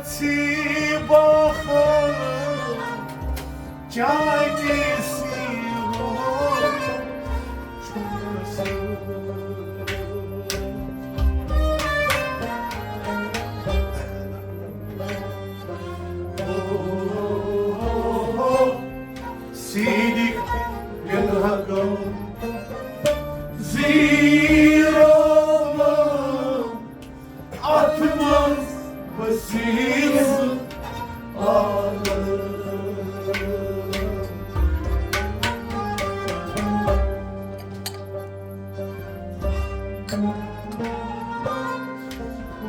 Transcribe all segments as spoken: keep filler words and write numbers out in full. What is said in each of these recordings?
C باخ چاچی C رو سیدی لگو زیرو اتھ منٛز بسیٖژ عالم۔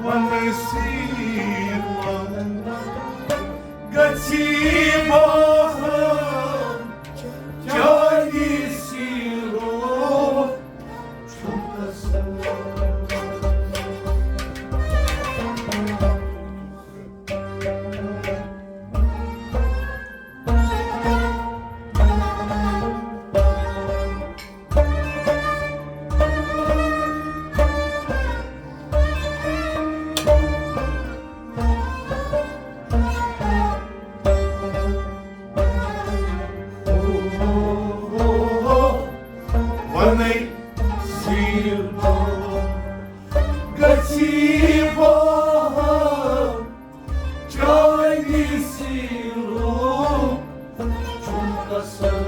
ونسی گژھی باہر چاہی سیرو چھُ قسم۔ ونے سیل گژھی باہر چاہی سیرو چھُ قسم۔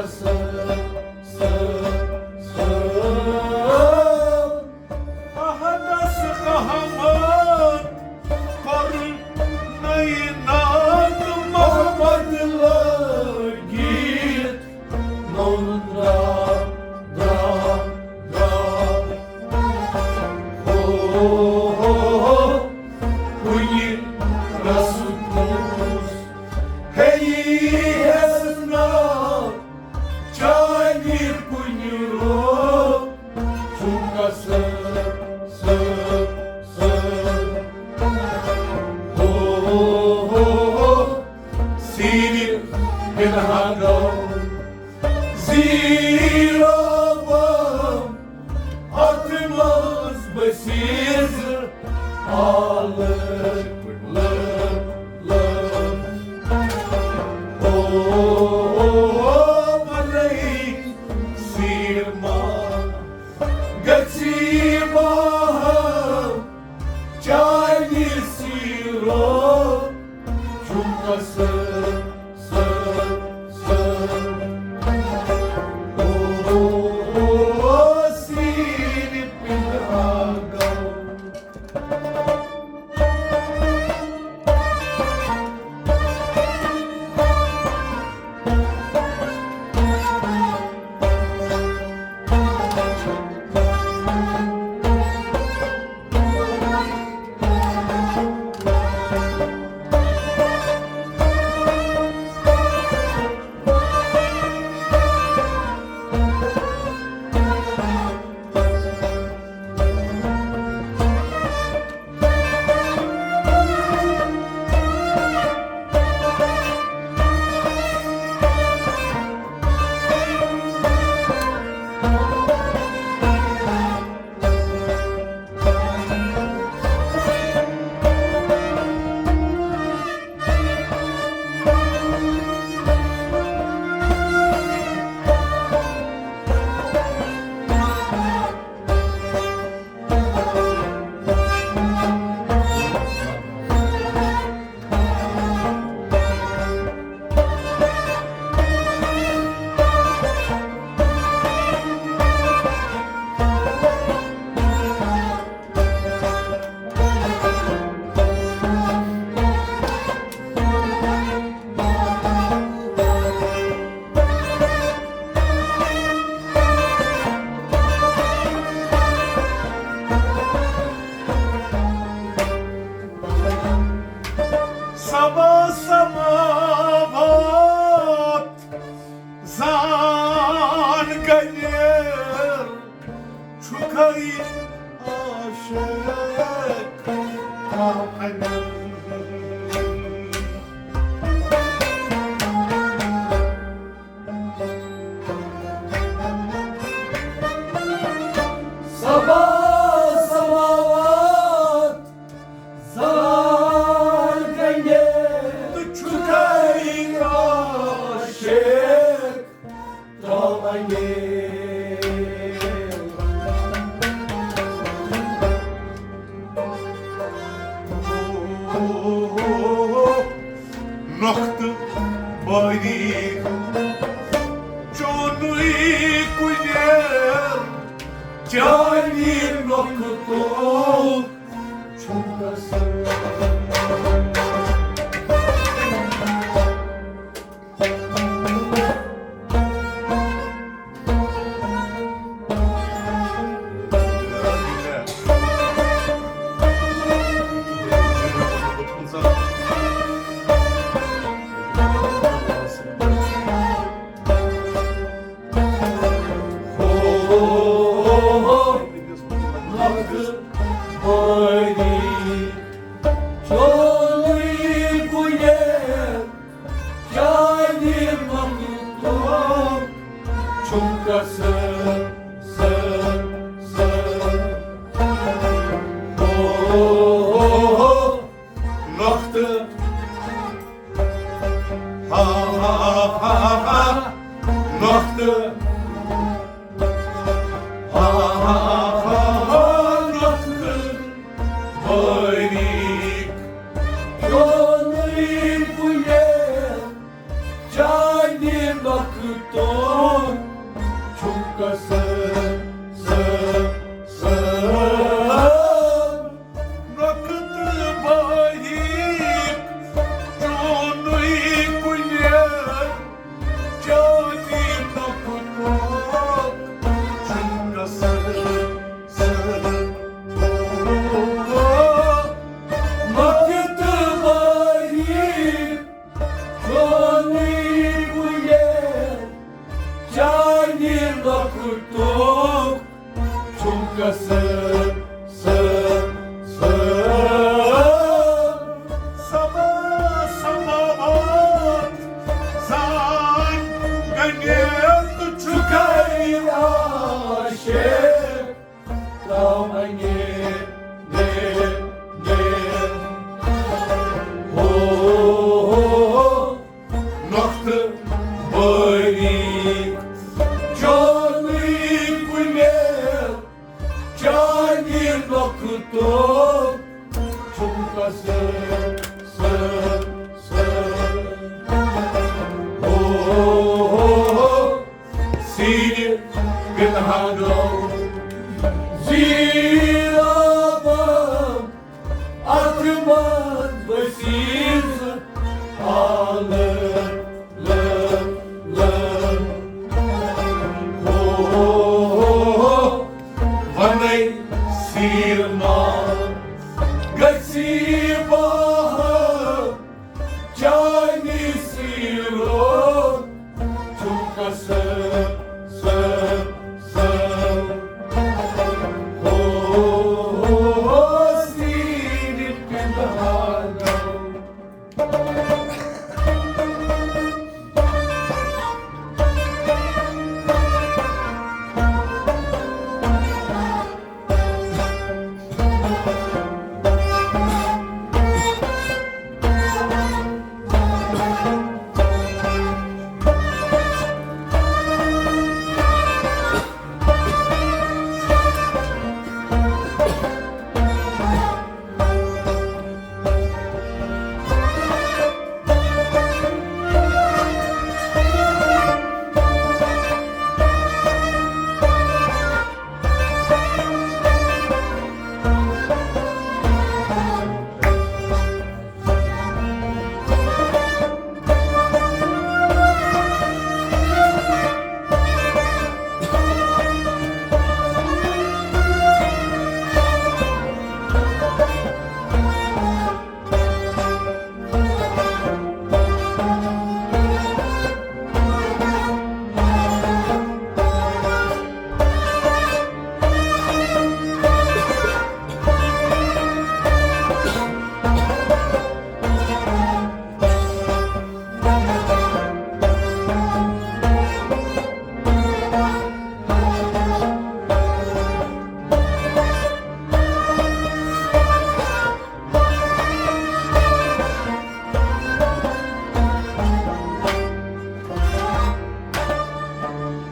احدس احمد کور نئی ناد محمد لگیت نون درا درا درا ہو ہو ہو ہو کُنہِ رسُک ہے ہیس نا چانہِ کُنہِ رو چھُم قسم، سم، سم۔ ہو، ہو، ہو، ہو، سیرِ بِنہا گو۔ زیٖرو بم، اتھ منٛز بسیٖز آلہٕ، لٲ، لٲ۔ او، او، او، بنٲیِتھ سیٖر ما گژھی باہم چانہِ سیٖرو چھُم قسم، سم، سم۔ او، او، او، سیٖرِ پِنہا گو۔ سما سماوات زان گلیر چھُکھے عاشق کانٛہہ۔ سما سماوات زال گنڈے تہٕ چھُکھے عاشق ترٛاونے۔ نۄختہٕ بٲری چونُے کُلٮ۪ر چانہِ نۄختُک چھُم قسم۔ نۄختہٕ۔ ہا، ہا، ہا، ہا، ہا۔ نۄختہٕ۔ ہا، ہا، ہا، ہا، ہا، نۄختہٕ۔ باریٖک۔ چونُے کُلٮ۪ر چانہِ نۄختُک سر، سر، سر۔ نۄقطہٕ باریٖک چونُے کُلٮ۪ن، چٲنی نۄقطُک چھُم قصر، سر۔ نۄقطہٕ باریٖک چونُے کُلٮ۪ن، چانہِ نۄقطُک چھُم قصر، سر، سر۔ سما سماوات زان گنیت چھُکھے عاشق۔ تاوَنے، نے، نے۔ ہو، ہو، ہو، نۄقطہٕ باریٖک چونُے کُلٮ۪ن، چانہِ نۄقطُک چھُم قصر، سر، سر۔ ہو، ہو، ہو، سیرِ پِنہان گوٚو زیٖر آبم، اَتھ منٛز ؤسیٖل زٕ آلہٕ، لہٕ، لہٕ۔ ہو، ہو، ہو، ہو، وَنَے سیٖر ما گژھی باہم، چانہِ سیٖرُک چھُم قصر، سر، سر۔ ہو، ہو، ہو، سیٖرِ پِنہان گوٚو۔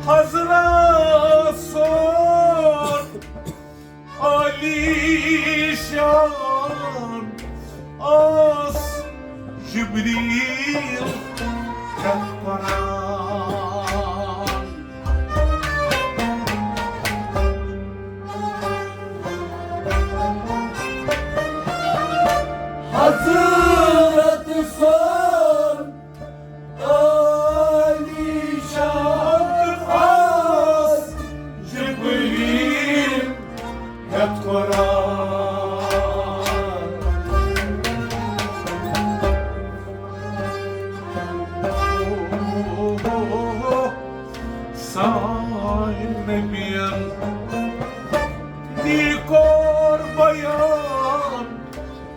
حضرت سون عالی شان اوس جبریل ہٮ۪تھ قرآن۔ حضرت سون عالی شان اوس جبریل ہٮ۪تھ قرآن۔ سانہِ نبیَن یہِ کوٚر بیان،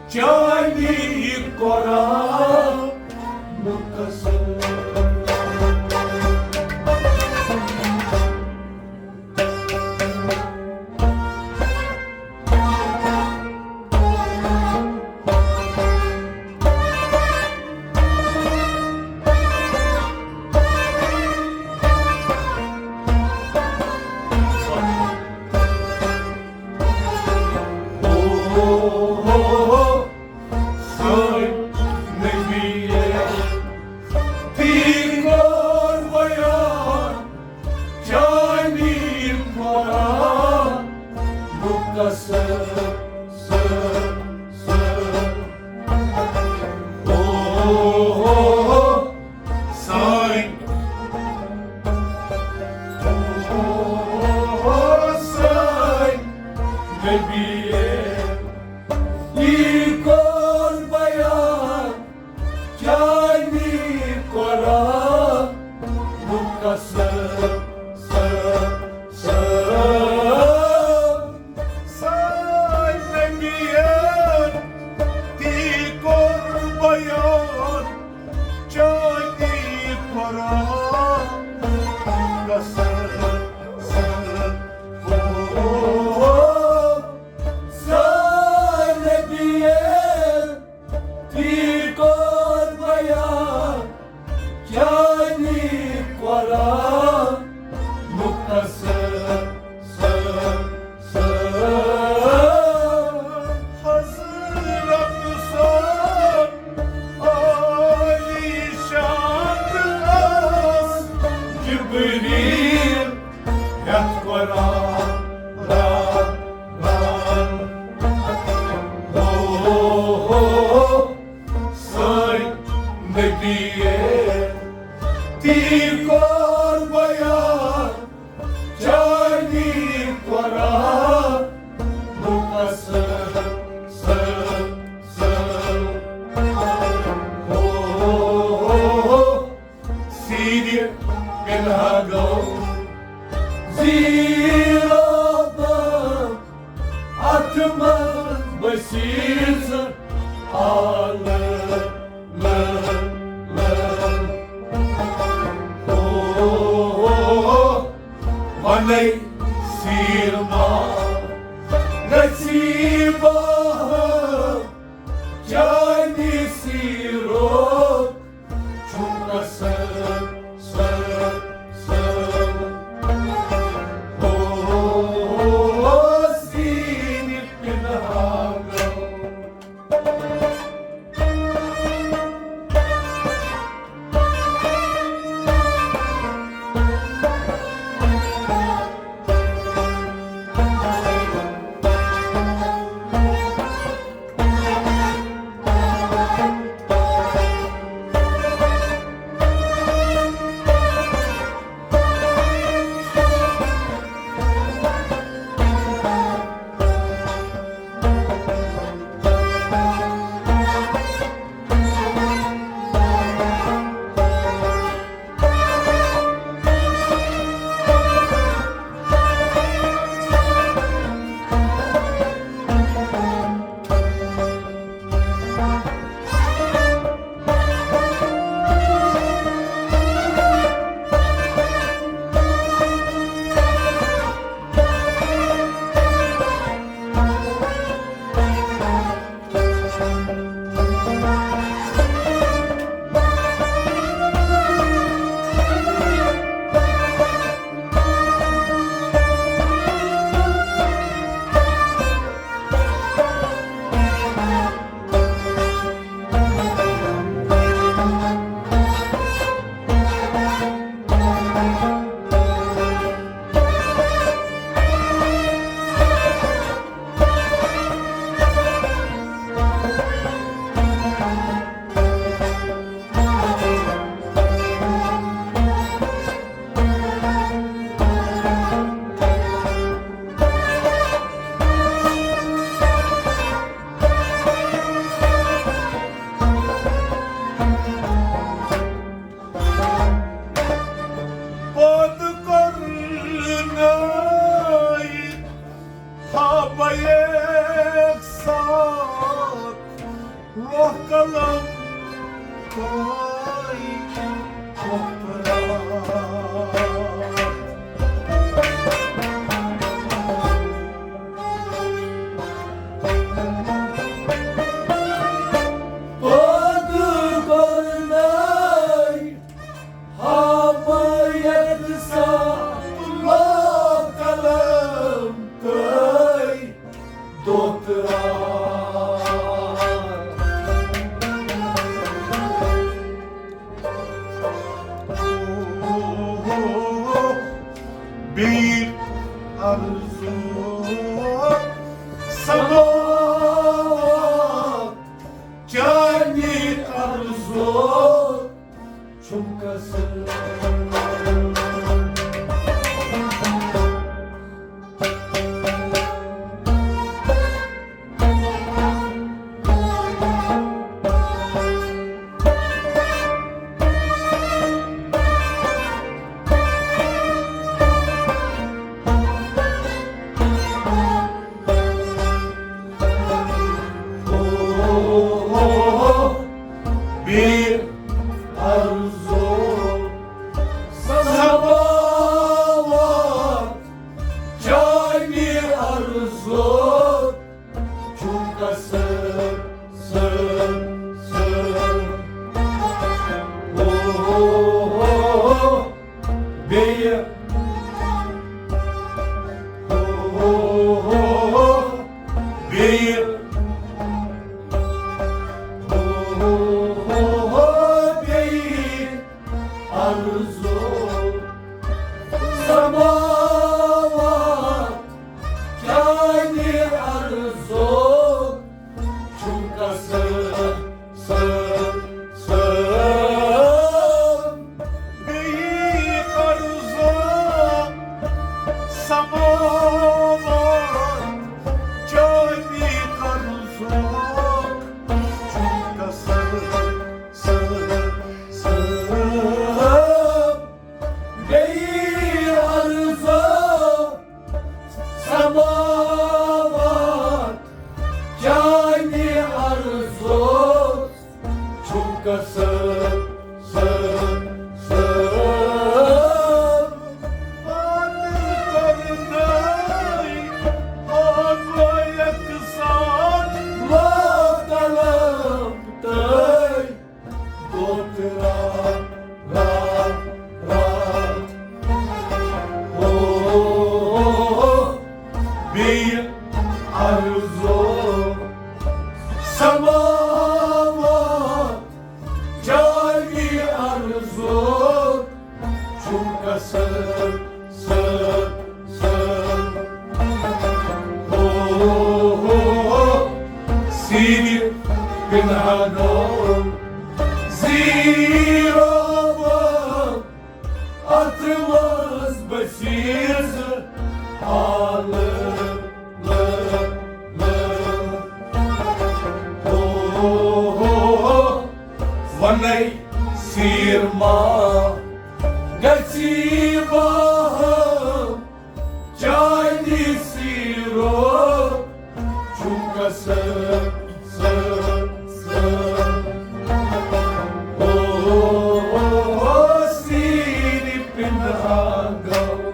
چانی قرآن مقدس۔ سٲنۍ نبی سٲنۍ، سٲنۍ، او، او، او، سٲنۍ۔ او، او، او، سٲنۍ نبی، یی کوٚر بیان چانی قرآنُک قسم، سم، سم۔ سٲنۍ نبیَن تی کوٚر بیان چانی قرآن قسم، سم، او، سٲنۍ نبیَن تی کوٚر بیان چانی قرآنُک قسم، سم، سم۔ حضرت سون عالی شان ٲس جبریل ہیٚتھ قرآن، قرآن، قرآن۔ او، او، او، سٲنۍ نبی تی کوٚر بیان چانی قرآن مقصد، سر، سر۔ او، او، او، او۔ سیٖرِ پِنہا گوٚو زیٖرو بم، اَتھ منٛز بٔسیٖژ عالم۔ او، او، او، وَنے سیٖر ما گژھی باہ، چانہِ سیٖرُک چھُم قسم، سر، سر۔ او، سیٖرِ پِنہا گوٚو۔ پٲدٕ کوٚرنَے ہا بیک ساتھ لوہ قلم تہٕ وۄپرات۔ پٲدٕ کوٚرنَے ہا بیک ساتھ لوہ قلم تہٕ وۄپرات۔ بیٚیہِ آرزو سماوات چانی عرضو چھُم قصر۔ بیٚیہِ عرضو سماوات چانہِ عرضو چھُم قصر، صر، صر۔ او، او، او، او۔ بیٚیہِ۔ او، او، او، او۔ بیٚیہِ۔ او، او، او، او۔ بیٚیہِ۔ عرضو سماوات چانہِ عرضو چھُم قصر، صر، صر۔ بیٚیہِ عرضو سماوات چانہِ عرضو چھُم قصر، صر، صر۔ بیٚیہِ عرضو سماوات چانہِ عرضو چھُم قصر، صر، صر۔ پتہٕ کوٚرنَے آقا یکسان لا طلب تہٕ دوترا، را، را۔ او، بیٚیہِ عرضو سماوات چانہِ عرضو چھُم قصر، صر، صر۔ او، او، او، سیٖرِ پِنہٕ ہا گوٚو زیٖرو۔ اتھ منٛز بسیز آلہٕ، لہٕ، لہٕ۔ او، او، او، ونے سیر ما گژھی واہم چانی سیرو چھُم قصر، صر، صر۔ او، او، او، سیٖرِ پِنہٕ ہا گوٚو۔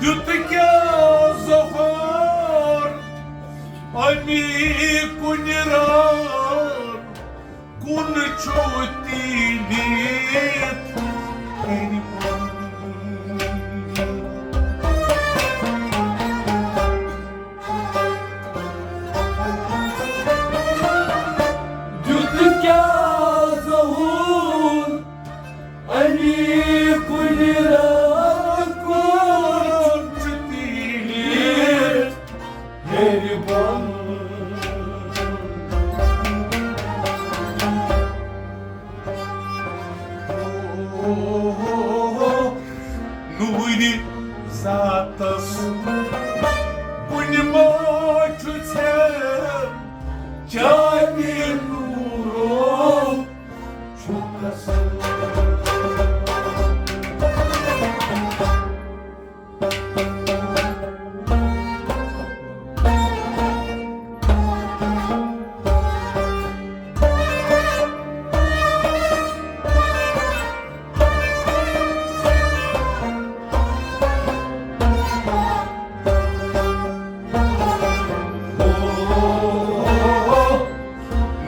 دیُت کیٛاہ ظہور اَمی کُنہِ راتھ کُن چھُ تیٖلِتھ کٔرۍ پَنٕنۍ۔ کُنہِ راتہٕ کوٚر چھُ تیٖرِتھ ہیٚرِ بۄن۔ نوٗرِ ذاتس کُنہِ ما چھُ ژےٚ چانہِ نوٗرُک چھُ قسم۔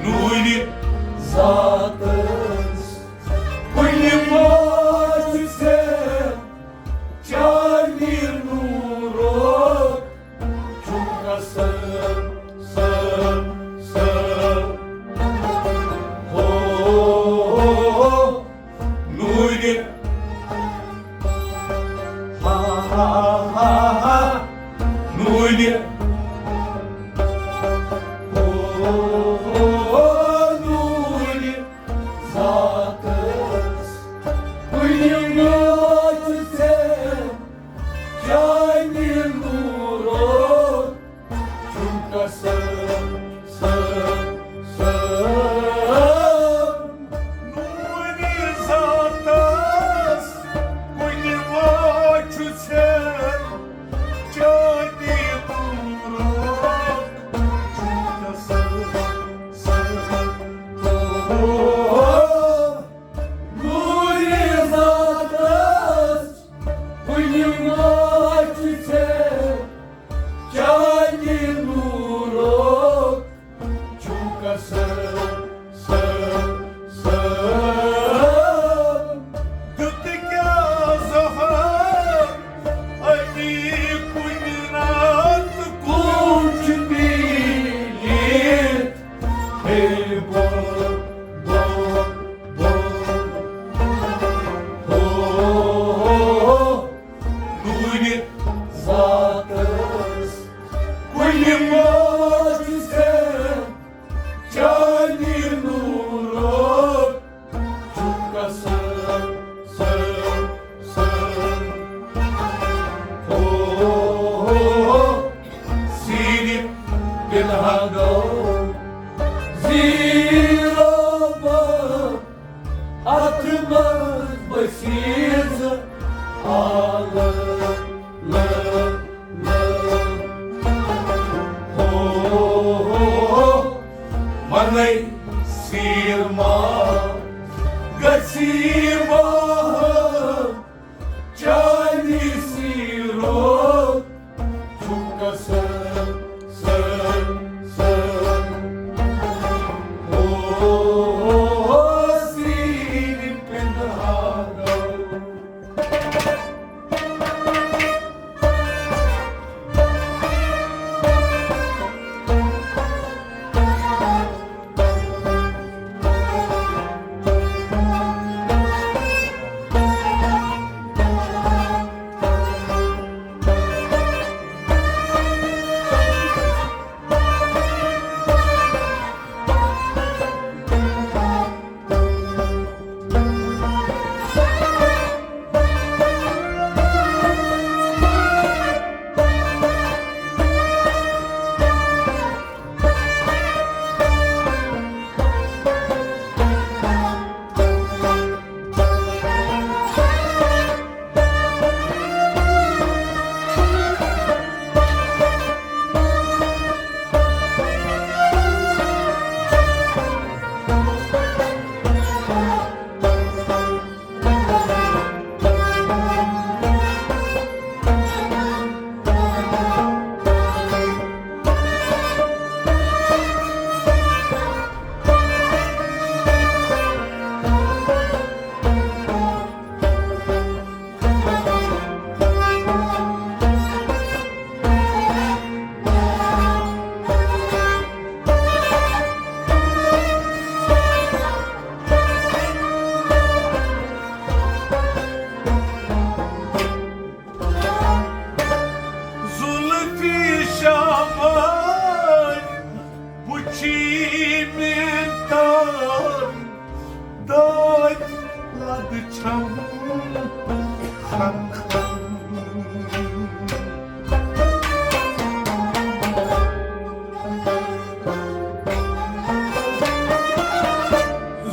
نوٗرِ ذاتس کُنہِ ما چھُ ژےٚ چانہِ نوٗرُک چھُ قسم، سم، سم۔ ہو، نوٗرِ، ہا، ہا، ہا، ہا، نوٗرِ۔ ہو، نوٗرِ۔ ذاتس کُنہِ ما چھُ ژےٚ چانہِ نوٗرُک چھُ قسم، سم، سم۔ نوٗرِ ذاتس کُنہِ ما چھُ ژےٚ چانہِ نوٗرُک چھُ قسم، سم، سم۔ نوٗرِ ذاتس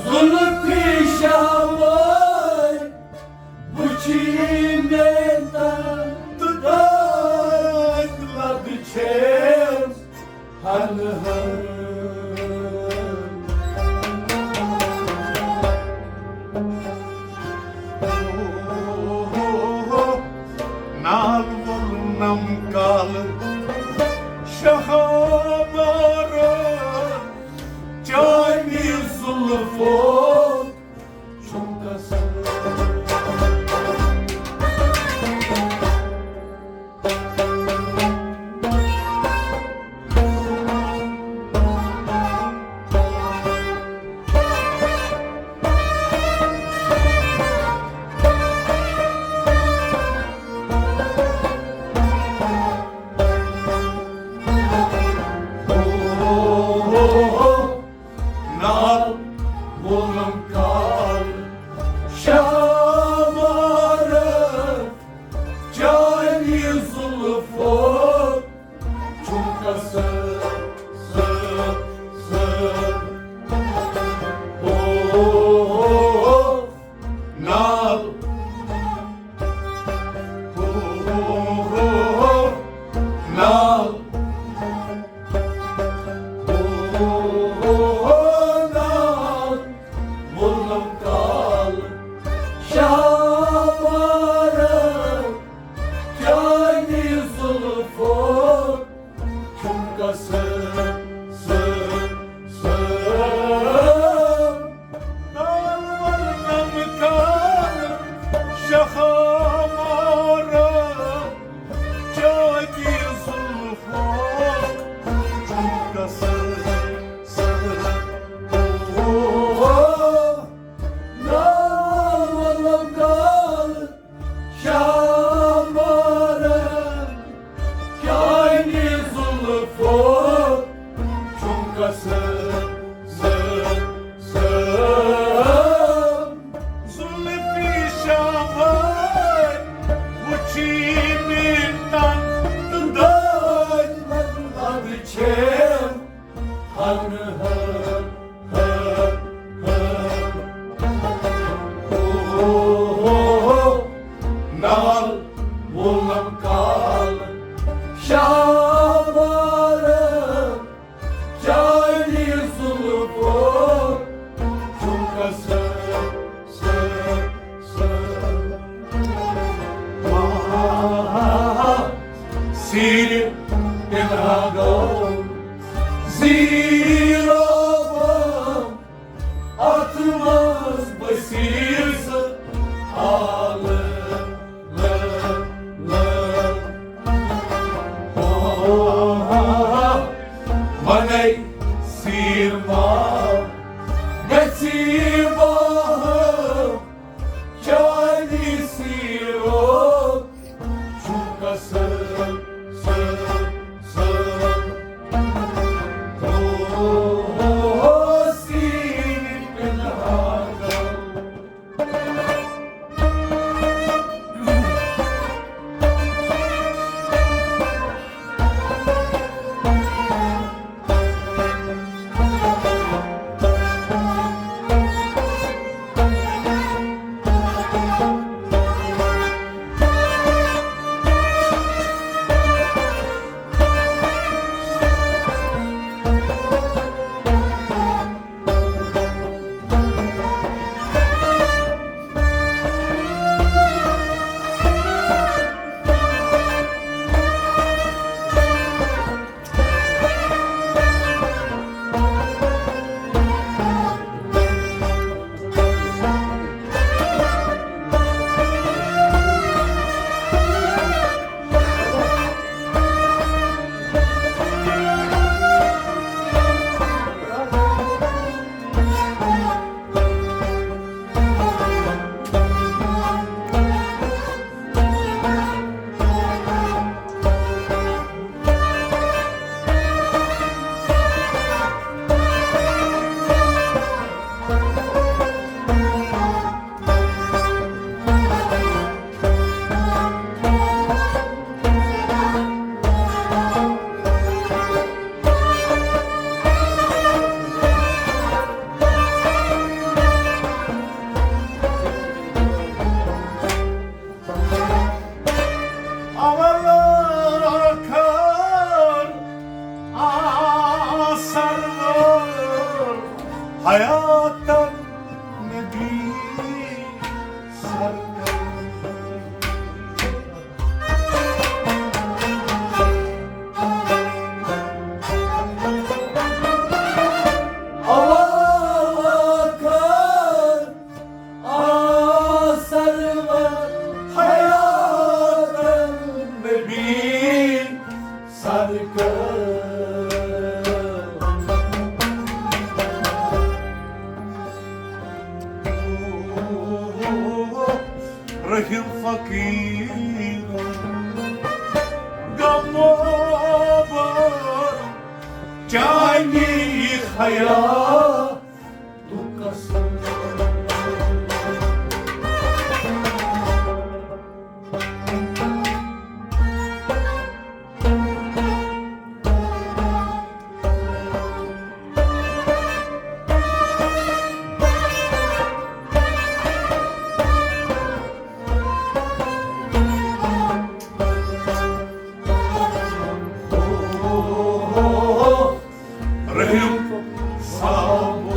زُلفی شاوٲے وٕچھی مےٚ تَتھ دٲغ لَد چھَس ہَنہٕ ہَن۔ نال ووٚنُم کالہٕ شاہ مارا، چانہِ زُلفو چھُم قسم۔ نال ووٚنُم کالہٕ شاہ مارا، چانہِ زُلفو چھُم قسم، سم، سم۔ او، نال۔ او، نال۔ ووٚنُم کالہٕ شاہ مارا، چانہِ زُلفو چھُم قسم، سم، سم۔ نال ووٚنُم کالہٕ شاہ مارا، چانہِ زُلفو چھُم قسم، سم۔ او، نال ووٚنُم کالہٕ شاہ مارا، چانہِ زُلفو چھُم قسم، سم، سم۔ زُلفی شاوٲے وٕچھی مےٚ تَتھ دٲغ لَد چھَس ہَنہٕ ہَن، ہَن، ہَن۔ او، نال ووٚنُم کالہٕ شاہ مارا، چانہِ زُلفو چھُم قسم، سم، سم۔ سیٖرِ پِنہان گوٚو زیٖرو بہٕ، اَتھ منٛز بہٕ سیٖر سُہ حالہٕ، لٲ، لٲ۔ او، وَنے سیٖر ما گژھِ باہم، چانہِ سیٖرو چھُم قسم، سم، سم۔ او، سیٖرِ پِنہان گوٚو۔ فقیر غمو بر چانی حیات قسم۔ رحیم صاحب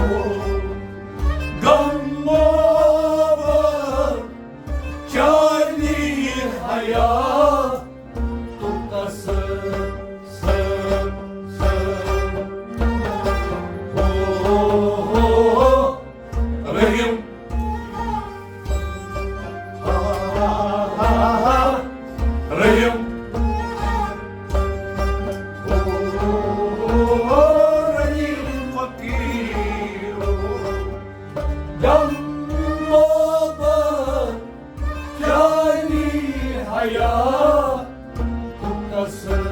غمو بر چانی حیات قسم۔ رحیم رحیم رحیم فقیر غمو بر چانی حیات قسم۔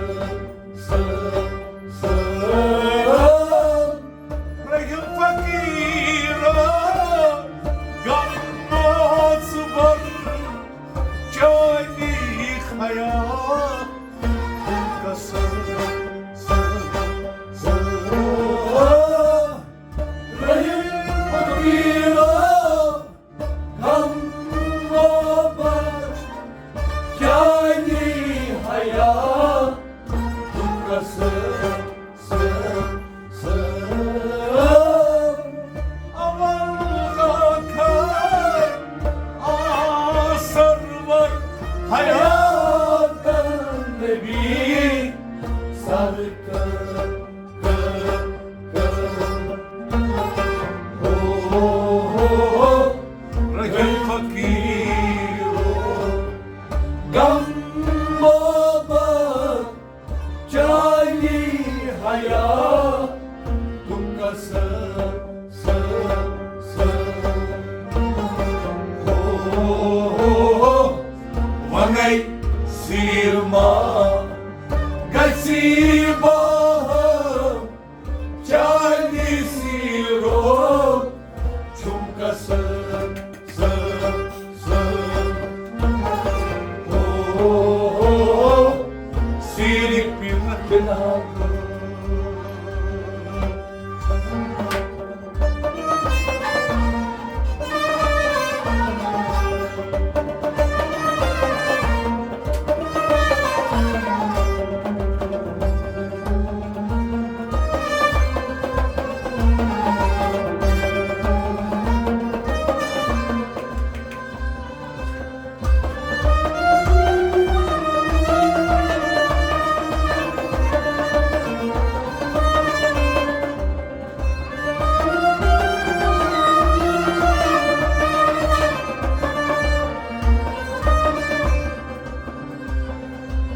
رحیم فقیر غمو بر چانی حیات قسم۔ رحیم فقیر غمو بر چانی حیات قسم۔ اول خاکر آ سرور حیات نبی سرکار۔ رحیم فقیر غمو بر چانی حیات قسم۔ ونے سیر ما گسی باہم چانی سیرو چھم قسم۔ سیری پیرت بنا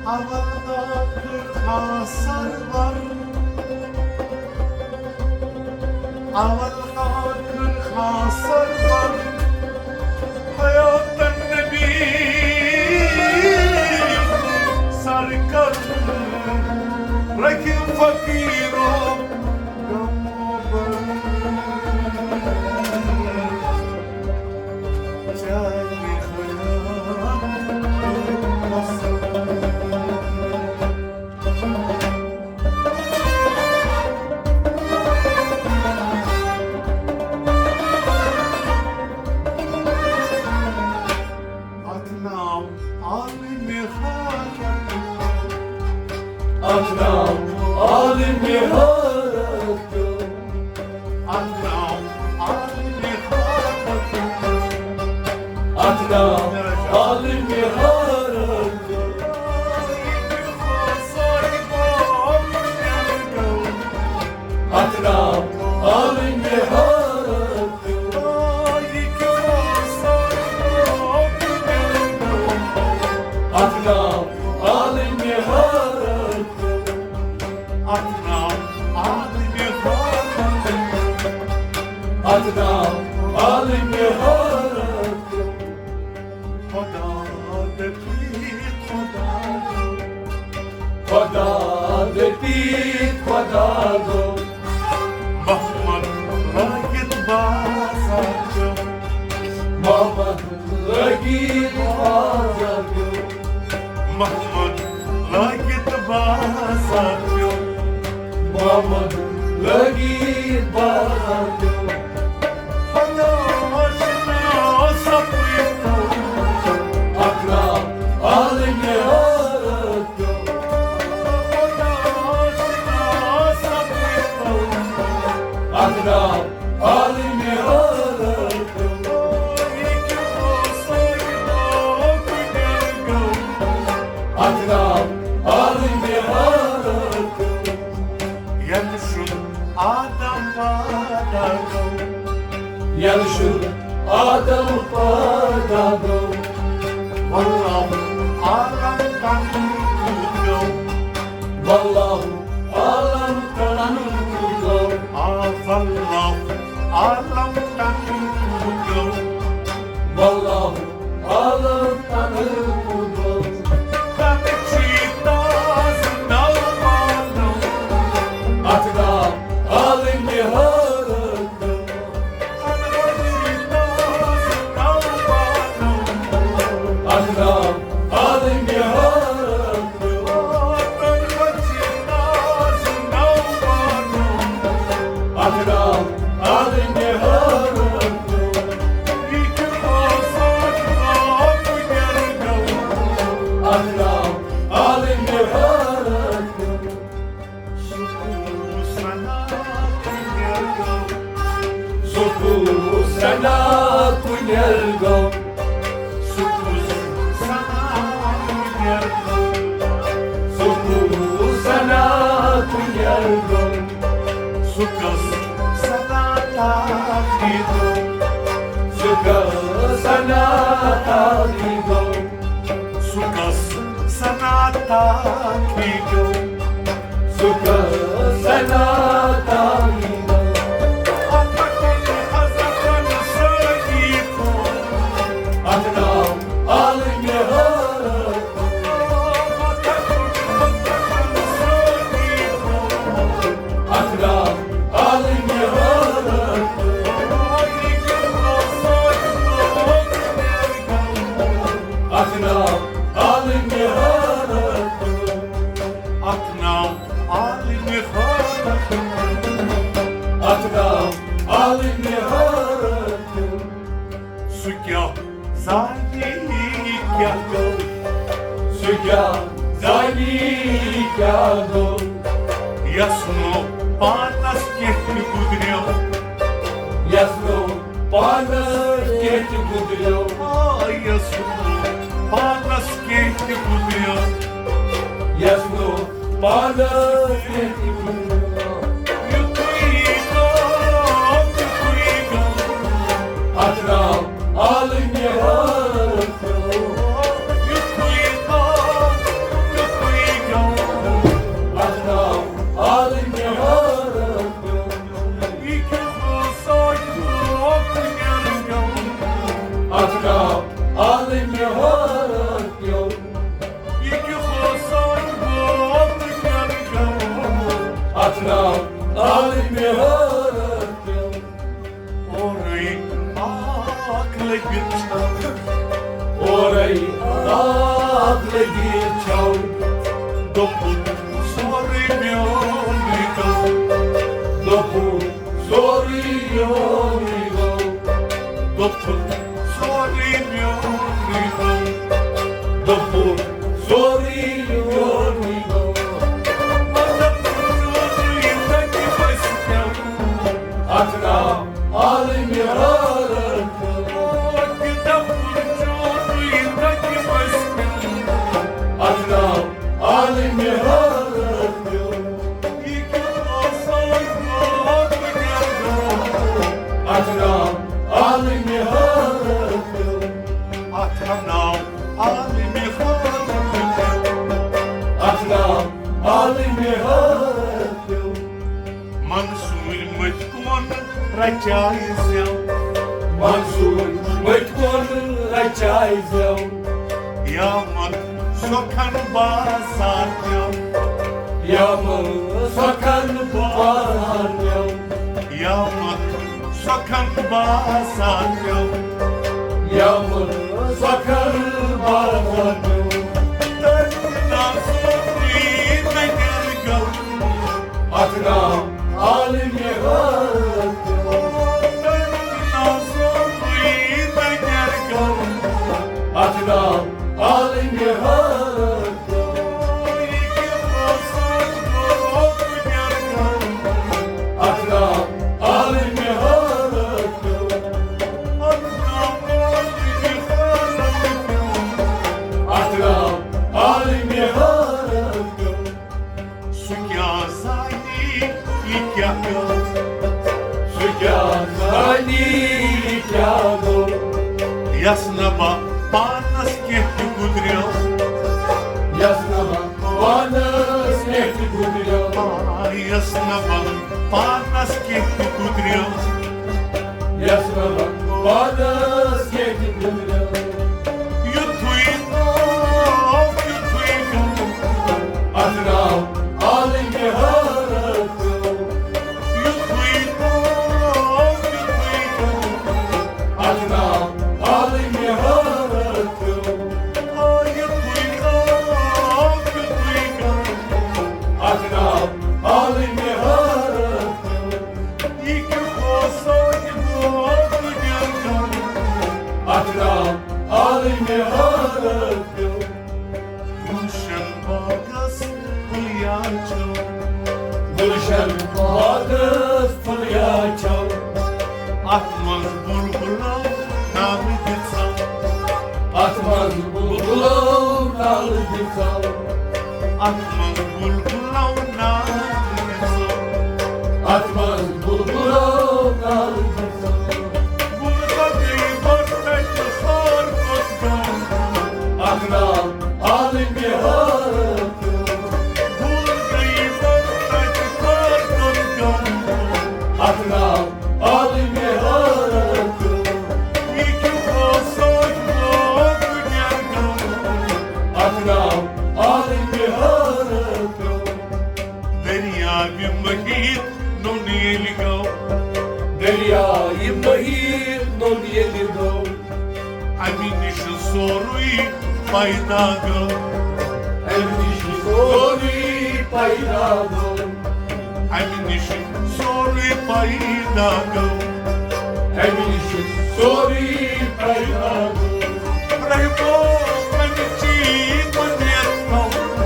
اول ٲخر خاص سرور، اول ٲخر خاص سرور، حیات نبی سرکار، رکھ فقیرو غمو بر۔ اتھ نام عالمِ حالت۔ اتھ نام عالمِ حالت۔ اتھ نام عالمِ حالت۔ اتھ نام عالمِ حالت۔ اتھ نام عالمِ حالت۔ اتھ نام عالمِ حالت۔ اتھ نام عالمِ حالت۔ اتھ نام عالمِ حالت۔ خدا خدا لطیف خدا گو، محمد لگت بازار گو، محمد لگت بازار گو، محمد لگت بازار گو، محمد لگت بازار گو۔ یَنہٕ شُد آدم پٲدٕ گوٚو۔ یَنہٕ شُد آدم پٲدٕ گوٚو۔ واللہ عالم تَنہٕ کوٗت گوٚو۔ واللہ عالم تَنہٕ کوٗت گوٚو۔ آ، واللہ عالم تَنہٕ کوٗت گوٚو۔ واللہ عالم تَنہٕ کوٗت گوٚو۔ تَنہٕ چھُ یہِ تازٕ نوٚو پانہٕ۔ اَتھ ناو عالمِ حٲرت۔ سُہ کُس سنا کُنٮ۪ر گوٚو؟ سُہ کُس سنا کُنٮ۪ر گوٚو؟ سُہ کُس سنا کُنٮ۪ر گوٚو؟ سُہ کُس سنا تاکی گوٚو؟ سُہ کُس سنا تاکی گوٚو؟ سُہ کُس سنا تاکی گوٚو؟ سُہ کُس سنا تاکی گوٚو؟ اَتھ ناو عالمِ حٲرت۔ اَتھ ناو عالمِ حٲرت۔ اَتھ ناو عالمِ حٲرت۔ اَتھ ناو عالمِ حٲرت۔ اَتھ ناو عالمِ حٲرت۔ سُہ کیٛاہ زانہِ یہِ کیٛاہ گوٚو؟ سُہ کیٛاہ زانہِ یہِ کیٛاہ گوٚو؟ یَس نہٕ پانَس کینٛہہ تہِ گُزریو۔ یَس نہٕ پانَس کینٛہہ تہِ گُزریو۔ آ، یَس نہٕ پانَس کینٛہہ تہِ گُزریو۔ یَس نہٕ پانَس کینٛہہ تہِ گُزریو۔ یُتھُے گوٚو، تِتھُے گوٚو۔ اَتھ ناو عالمِ حٲرت۔ یُتھُے گوٚو، تِتھُے گوٚو۔ اَتھ ناو عالمِ حٲرت۔ یہِ کیٛاہ گوٚو سانہِ برونٛہہ کُنٮ۪ن گوٚو؟ اَتھ ناو عالمِ حٲرت پیوٚو۔ یہِ کیٛاہ گوٚو سانہِ برونٛہہ کُنٮ۪ن گوٚو؟ اَتھ ناو عالمِ حٲرت پیوٚو۔ اورَے اَکھ لٔگِتھ چھَو۔ اورَے اَکھ لٔگِتھ چھَو۔ دوٚپُن سورُے میونُے گوٚو۔ دوٚپُن سورُے میونُے گوٚو۔ دوٚپُن سورُے میونُے گوٚو۔ دوٚپُن سورُے میونُے گوٚو۔ مطلب، سورُے تَتہِ بَسہِ کیٛاہ؟ اَتھ ناو عالمِ حٲرت۔ اَتھ ناو عالمِ حٲرت۔ اَتھ ناو عالمِ حٲرت۔ اَتھ ناو عالمِ حٲرت۔ اَتھ ناو عالمِ حٲرت۔ منصوٗر مٔتۍ کون رچاے زٮ۪و۔ منصوٗر مٔتۍ کون رچاے زٮ۪و۔ یامن سۄکھن بازار پیوٚو۔ یامن سۄکھن بازار پیوٚو۔ یامن سۄکھن بازار پیوٚو۔ یامن سۄکھن بازار پیوٚو۔ تٔتھۍ نظرِ نگر گوٚو۔ اتھ نام عالمِ حیرت پیوٚو۔ تٔتھۍ نظرِ نگر گوٚو۔ اتھ نام عالمِ حیرت پیوٚو۔ اتھ نام عالمِ حیرت پیوٚو۔ اتھ نام عالمِ حیرت پیوٚو۔ اتھ نام عالمِ حیرت پیوٚو۔ سُہ کیٛاہ زانہِ یہِ کیٛاہ گوٚو؟ سُہ کیٛاہ زانہِ یہِ کیٛاہ گوٚو؟ یَس نہٕ بہٕ پانَس کینٛہہ تہِ گُزریو۔ یَس نہٕ بہٕ پانَس کینٛہہ تہِ گُزریو۔ آ، یَس نہٕ بہٕ پانَس کینٛہہ تہِ گُزریو۔ یَس نہٕ بہٕ پانَس کینٛہہ تہِ گُزریو۔ یُتھُے آو، یُتھُے گوٚو۔ اتھ نام عالمِ حیرت پیوٚو۔ یُتھُے آو، یُتھُے گوٚو۔ اتھ نام عالمِ حیرت پیوٚو۔ آ، یُتھُے آو، یُتھُے گوٚو۔ اتھ نام عالمِ حیرت پیوٚو۔ یہِ کہِ اوس صٲحِب دُنیا جان۔ اتھ نام عالمِ حیرت پیوٚو۔ گُلشن باغس پھُلیاچھو۔ گُلشن باغس پھُلیاچھو۔ اتھ منٛز بُلبُلو نالہٕ دِژا۔ اتھ منٛز بُلبُلو نالہٕ دِژا۔ اتھ منٛز بُلبُلو نالہٕ دِژا۔ اتھ منٛز بُلبُلو نالہٕ دِژا۔ گُل تہٕ گٔیہِ برتٕچ خٲر کوٚت گوٚو؟ اتھ نام عالمِ حیرت پیوٚو۔ گُل گٔیہِ برتٕچ خٲر کوٚت گوٚو؟ اتھ نام عالمِ حیرت پیوٚو۔ یہِ کہِ اوس صٲحِب دُنیا گوٚو؟ اتھ نام عالمِ حیرت پیوٚو۔ دٔریاوِ مٔہیٖد نوٚن ییٚلہِ گوٚو۔ دٔریاوِ مٔہیٖد نوٚن ییٚلہِ گوٚو۔ اَمہِ نِش سورُے پیدا گوٚو۔ اَمہِ نِش سورُے پیدا گوٚو۔ اَمہِ نِش سورُے پیدا گوٚو۔ اَمہِ نِش سورُے پیدا گوٚو۔ رحمو اَمہِ چی بُنیاد تھوٚو۔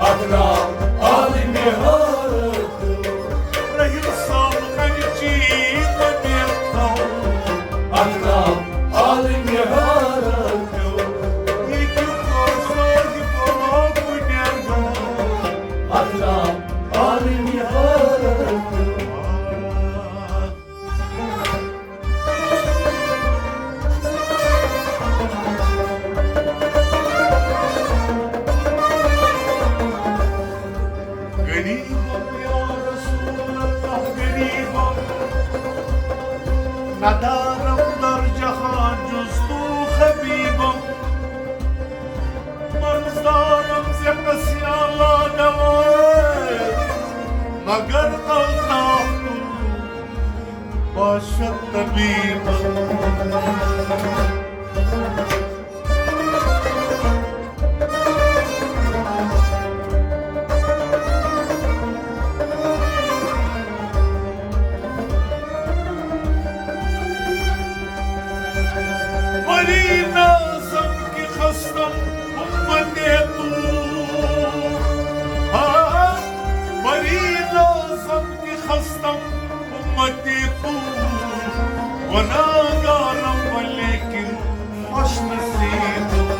اتھ نام عالمِ حیرت پیوٚو۔ رحیم صٲب اَمہِ چی بُنیاد تھوٚو۔ اتھ نام عالمِ حیرت پیوٚو۔ یہِ کہِ اوس صٲحِب بُنیاد گوٚو۔ اتھ نام عالمِ حیرت پیوٚو۔ غریبم یا رسول اللہ، غریبم۔ ندارم در جہان جز تو حبیبم۔ مرضدارم ز قصیان لا دوا، مگر الطاف تو باشد طبیبم۔ بری نازم کہ خستم امت تو، ہاں، بری نازم کہ خستم امت تو، گناہگارم ولیکن خوش نصیب۔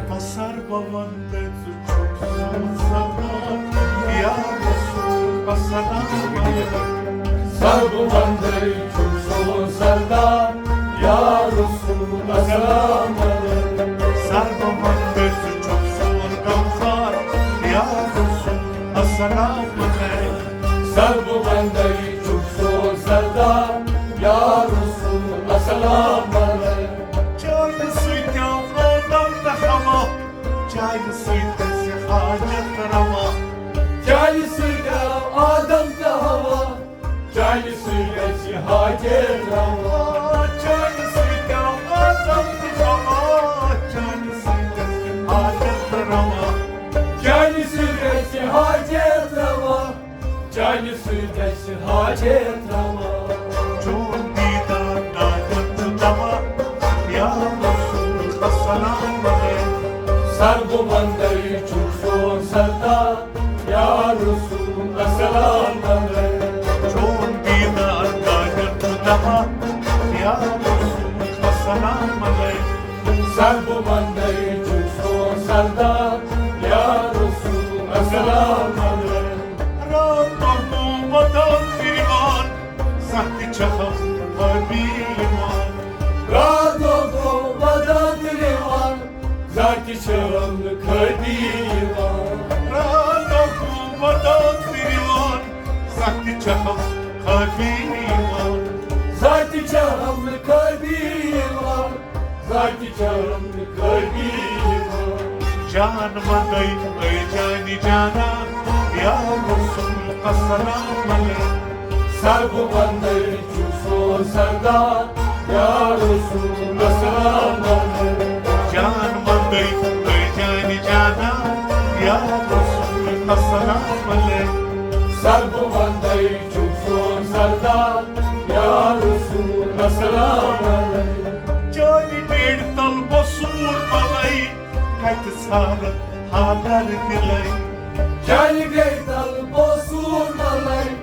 بہٕ سر بہٕ وندے ژٕ چھُکھ سون سردار، یا رسول السلام علیکم۔ سر بہٕ وندے چھُکھ سون سردار، یا رسول السلام علیکم۔ سر بہٕ وندے ژٕ چھُکھ سون غمخار، یا رسول سلام علیکم۔ سر بہٕ وندے چھُکھ سون سردار، یا رسول السلام علیکم۔ چانہِ سۭتۍ آو آدم تہٕ حوا، چانہِ سۭتۍ گژھِ حاجت روا۔ چانہِ سۭتۍ آو آدم تہٕ حوا، چانہِ سۭتۍ گژھِ حاجت روا۔ چانہِ سۭتۍ آو آدم تہٕ حوا، چانہِ سۭتۍ گژھِ حاجت روا۔ چانہِ سۭتۍ گژھِ حاجت روا۔ چانہِ سۭتۍ گژھِ حاجت روا۔ چون دیدار ناجت چھُ دوا، یا رسول السلام علیکم۔ سر بہٕ وندے چھُکھ سون سردار، یا رسول السلام علیکم۔ چون دیدار ناجت چھُ دوا، یا رسول السلام علیکم۔ سر بہٕ وندے چھُکھ سون سردار، یا رسول السلام علیکم۔ راتو گوٚو ودان تہٕ یِوان، زانٛہہ تہِ چھِ ہم خٲبی یِوان۔ راتو گوٚو ودان تہٕ یِوان، زانٛہہ تہِ چھِ ہم خٲبی یِوان۔ راتو گوٚو ودان تہٕ یِوان، زانٛہہ تہِ چھِ ہم خٲبی یِوان۔ زانٛہہ تہِ چھِ ہم خٲبی یِوان۔ ذاتِ چرم قدیم۔ جان مندے اے جانِ جانا، یا رسول السلام علیکم۔ سر بہٕ وندے چھُکھ سون سردار، یا رسول السلام علیکم۔ جان مندے اے جانِ جانا، یا رسول السلام علیکم۔ سر بہٕ وندے چھُکھ سون سردار، یا رسول السلام علیکم۔ چانہِ بیڑِ تل بصوٗر ملے، کتہِ ژھانڈتھ حاضر دلے۔ چانہِ بیڑِ تل بصوٗر ملے،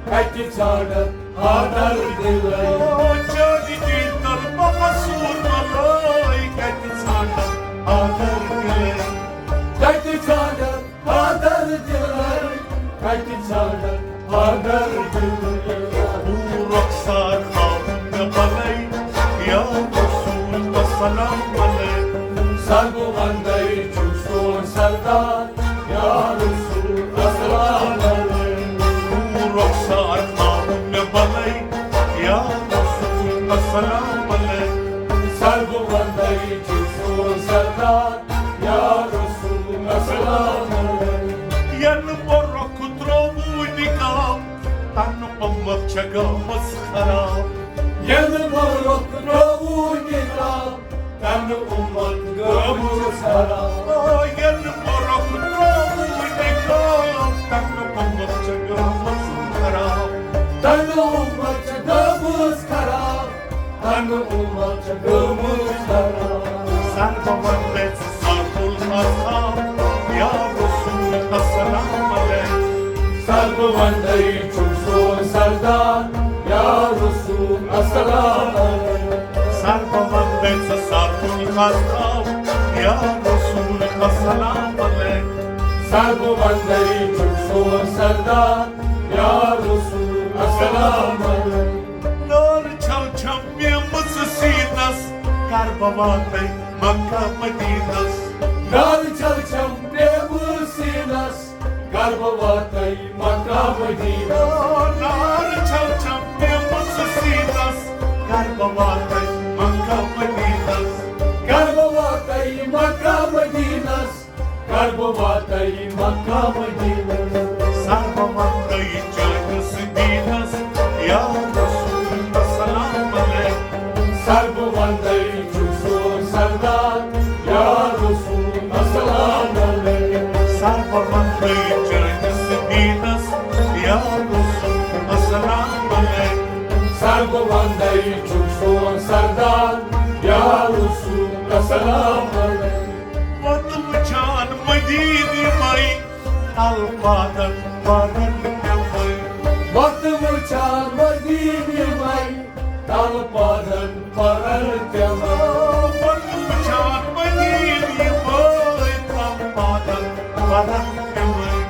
کتہِ ژھانڈتھ حاضر دلے۔ او چانہِ بیڑِ تل بصوٗر ملے، کتہِ ژھانڈتھ حاضر دلے۔ کتہِ ژھانڈتھ حاضر دلے، کتہِ ژھانڈتھ حاضر دلے۔ نور رخسار ہاوُن مےٚ بلے، یا رسول السلام علیکم۔ سر بہٕ وندے چھُکھ سون سردار، یا رسول السلام علیکم۔ نور رخسار ہاوُن مےٚ بلے، یا رسول السلام علیکم۔ سر بہٕ وندے چھُکھ سون سردار، یا رسول السلام علیکم۔ ینہٕ برونٛہہ ترٛووُے نقاب، تنہٕ اُمت چھےٚ گٔمٕژ خراب۔ ینہٕ برونٛہہ ترٛووُے نقاب، تنہٕ اُمت گٔمٕژ خراب۔ آ، ینہٕ برونٛہہ ترٛووُے نقاب، تنہٕ اُمت چھےٚ گٔمٕژ خراب۔ تنہٕ اُمت چھےٚ گٔمٕژ خراب۔ تنہٕ اُمت چھےٚ گٔمٕژ خراب۔ سر بہٕ وندے ژٕ سر الخطاب، یا رسول السلام علیکم۔ سر بہٕ وندے چھُکھ سون سردار، یا رسول السلام علیکم۔ سر بہٕ وندے ژٕ سر الخطاب، یا رسول السلام علیکم۔ سر بہٕ وندے چھُکھ سون سردار، یا رسول السلام علیکم۔ نار چھل چھم پیمٕژ سیٖنس، کر بہٕ واتَے مکہ مدینس۔ نار چھل چھم پیمٕژ سیٖنس، کر بہٕ واتَے مکہ مدینس۔ نار چھل چھم پیمٕژ سیٖنس، کر بہٕ واتَے مکہ مدینس۔ کر بہٕ واتَے مکہ مدینس۔ کر بہٕ واتَے مکہ مدینس۔ سر بہٕ وندَے چٲنِس دیٖنس، یا رسول السلام علیکم۔ سر بہٕ وندَے چھُکھ سون سردار، یا رسول السلام علیکم۔ سر بہٕ وندَے چٲنِس دیٖنس، یا رسول السلام علیکم۔ سر بہٕ وندَے چھُکھ سون سردار، یا رسول السلام علیکم۔ وَتہٕ وٕچھان مدیٖنہٕ یِمَے، تَلہٕ پادَن پَرَن تِمَے۔ وَتہٕ وٕچھان مدیٖنہٕ یِمَے، تَلہٕ پادَن پَرَن تِمَے۔ وَتہٕ وٕچھان مدیٖنہٕ یِمَے، تَلہٕ پادَن پَرَن تِمَے۔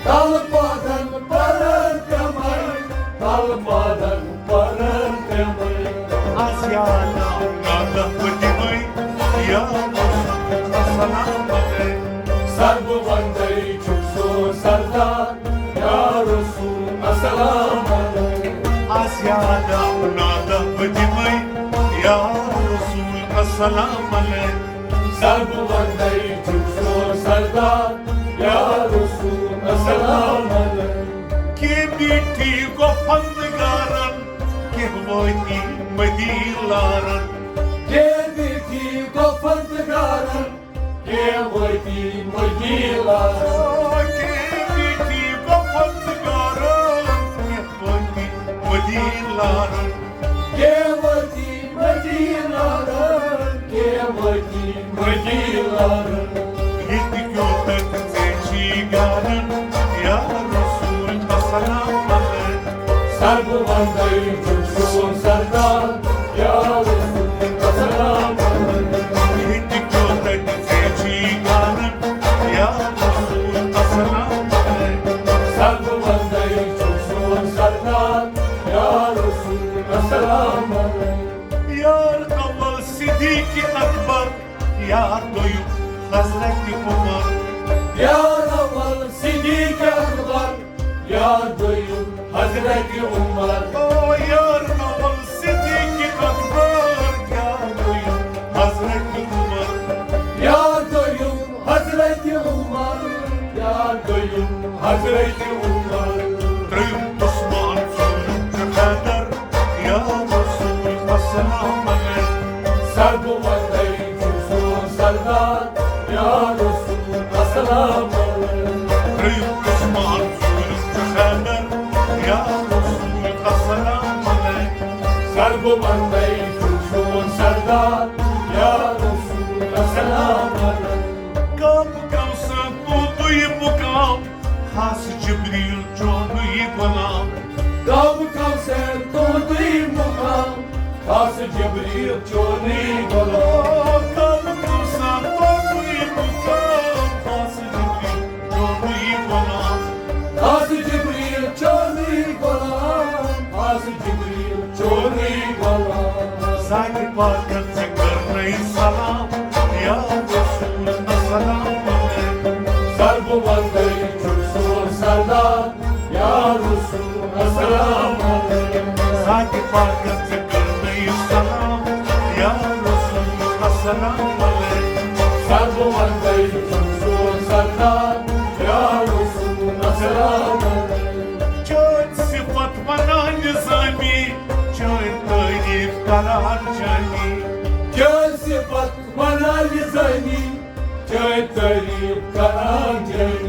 تَلہٕ پادَن پَرَن تِمَے، تَلہٕ پادَن پرن تِمے۔ از یاد آو نادہ پتمے، یا رسول السلام علیکم۔ سر بہٕ وندے چھُکھ سون سردار، نادہ نادہ بہٕ دِمَے یا رسول السلام علیک۔ سر بہٕ وندے چھُم سون سردار یا رسول السلام علیک۔ کینٛہہ بیٖٹھی گۄپھن گارن، کینٛہہ وٲتی مدیٖنہٕ لارن۔ کینٛہہ بیٖٹھی گۄپھن گارن، کینٛہہ وٲتی مدیٖنہٕ لارن۔ کینٛہہ بیٖٹھی گۄپھن گارن، کینٛہہ وٲتی مدیٖنہٕ لارن۔ کینٛہہ وٲتی مدیٖنہٕ لارن، کینٛہہ وٲتی مدیٖنہٕ لارن۔ ییٚتہِ کیُتھ ژےٚ چھی گارن، یا رسول السلام علیک۔ سر بہٕ وندے چھُم سون سردار، یا رسول السلام علیک۔ ییٚتہِ کیُتھ ژےٚ چھی گارن، یا رسول السلام علیک۔ سر بہٕ وندے چھُم سون سردار، یا رسول السلام علیک۔ یار اول صدیق اکبر، یار دوٚیُم حضرت عمر۔ یار اول صدیق اکبر، یار دوٚیُم حضرت عمر۔ او یار اول صدیق اکبر، یار دوٚیُم حضرت عمر۔ یار دوٚیُم حضرت عمر، یار دوٚیُم حضرت عمر۔ ترٛیٚیُم عثمان، ژوٗرِم چھُ حیدر، یا رسول السلام علیک۔ سر بہٕ وندے چھُم سون سردار، یا رسول السلام علیک۔ ترٛیٚیُم عثمان، ژوٗرِم چھُ حیدر، یا رسول السلام علیک۔ سر بہٕ وندے چھُم سون سردار، یا رسول السلام علیک۔ کعبہٕ کوثر تُہُنٛدُے مُقام، خاص جبریل چونُے غلام۔ کعبہٕ کوثر تُہُنٛدُے مُقام، خاص جبریل چونُے غلام۔ کعبہٕ کوثر تُہُنٛدُے مُقام، خاص جبریل چونُے غلام۔ خاص جبریل چونُے غلام، خاص جبریل چونُے غلام۔ ذاتِ پاکن ژےٚ کٔرنَے سلام، یا رسول السلام علیکم۔ سر بہٕ وندے چھُم سون سردار، یا رسول السلام علیکم۔ ذاتِ پاکن ژےٚ کٔرنَے سلام، یا رسول السلام علیکم۔ سر بہٕ وندے چھُم سون سردار، یا رسول السلام علیکم۔ چٲنۍ صفت ونان نظامی، چٲنۍ تعریف کران جامی۔ چٲنۍ صفت ونان نظامی، چٲنۍ تعریف کران جامی۔